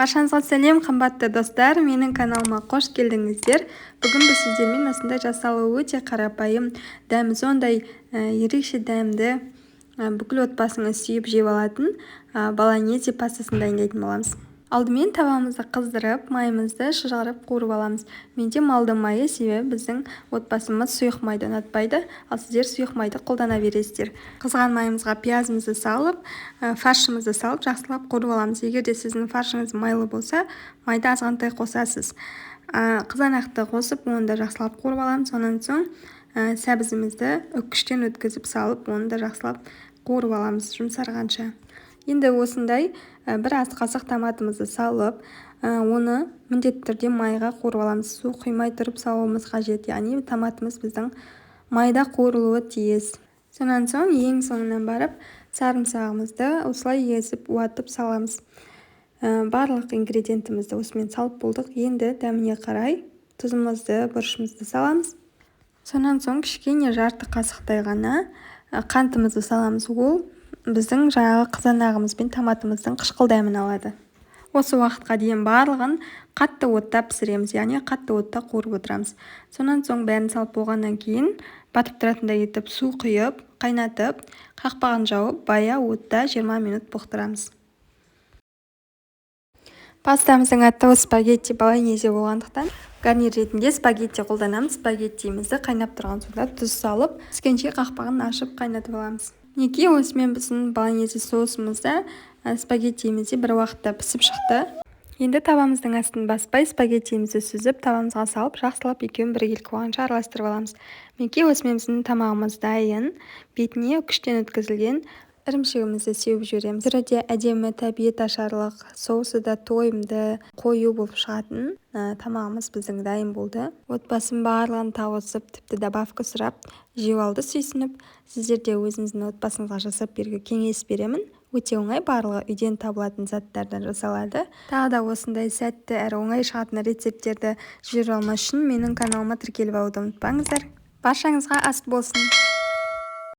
Баршаңызға сәлем, қымбатты достар! Менің каналыма қош келдіңіздер. Бүгін біз сіздермен осындай жасалуы өте қарапайым, дәмі сондай ерекше дәмді, бүкіл отбасыңыз сүйіп жеп алатын болоньезе пастасын дайындайтын боламыз. Алдымен табамызды қыздырып, майымызды шыжғырып қуырып аламыз. Менде малдың майы, себебі біздің отбасымыз сұйық майды ұнатпайды, ал сіздер сұйық майды қолдана бересіздер. Қызған майымызға пиязымызды салып, фаршымызды салып, жақсылап қуырып аламыз. Егер де сіздің фаршыңыз майлы болса, майды азғантай қосасыз. Қызанақты қосып, оны да жақсылап қуырып аламыз. Онан соң сәбізімізді үккіштен өткізіп салып, оны да жақсылап қуырып аламыз жұмсарғанша. Енді осындай бір ас қасық томатымызды салып, оны міндетті түрде майға қуырып аламыз. Су құймай тұрып салуымыз қажет, яғни томатымыз біздің майда қуырылуы тиіс. Сонан соң ең соңынан барып сарымсағымызды осылай езіп, уатып саламыз. Барлық ингредиентімізді осымен салып болдық. Енді дәміне қарай тұзымызды, бұрышымызды саламыз. Сонан соң кішкене жарты қасықтай ғана қантымызды саламыз. Ол біздің жаңағы қызанағымыз бен томатымыздың қышқыл дәмін алады. Осы уақытқа дейін барлығын қатты отта пісіреміз, яғни қатты отта қуырып отырамыз. Сонан соң бәрін салып болғаннан кейін батып тұратындай етіп су құйып, қайнатып, қақпағын жауып, баяу отта 20 минут бұқтырамыз. Пастамыздың аты спагетти болоньезе болғандықтан, гарнир ретінде спагетти қолданамыз. Спагеттиімізді қайнап тұрған суда тұз салып, піскенше қақпағын ашып қайнатып аламыз. Мінекей, осымен біздің болоньезе соусымыз да, спагеттиіміз де бір уақытта пісіп шықты. Енді табамыздың астын баспай, спагеттиімізді сүзіп, табамызға салып, жақсылап екеуін біркелкі болғанша араластырып аламыз. Мінекей, осымен біздің тамағымыз дайын. Бетіне күштен өткізілген ірімшігімізді сеуіп жібереміз. Түрі де әдемі, тәбет ашарлық, соусы да тойымды, қою болып шығатын тамағымыз біздің дайын болды. Отбасым барлығын тауысып, тіпті добавка сұрап жеп алды сүйсініп. Сіздер де өзіңіздің отбасыңызға жасап беруге кеңес беремін. Өте оңай, барлығы үйден табылатын заттардан жасалады. Тағы да осындай сәтті әрі оңай шығатын рецепттерді жіберіп алмас үшін менің каналыма тіркеліп алуды ұмытпаңыздар. Баршаңызға ас болсын!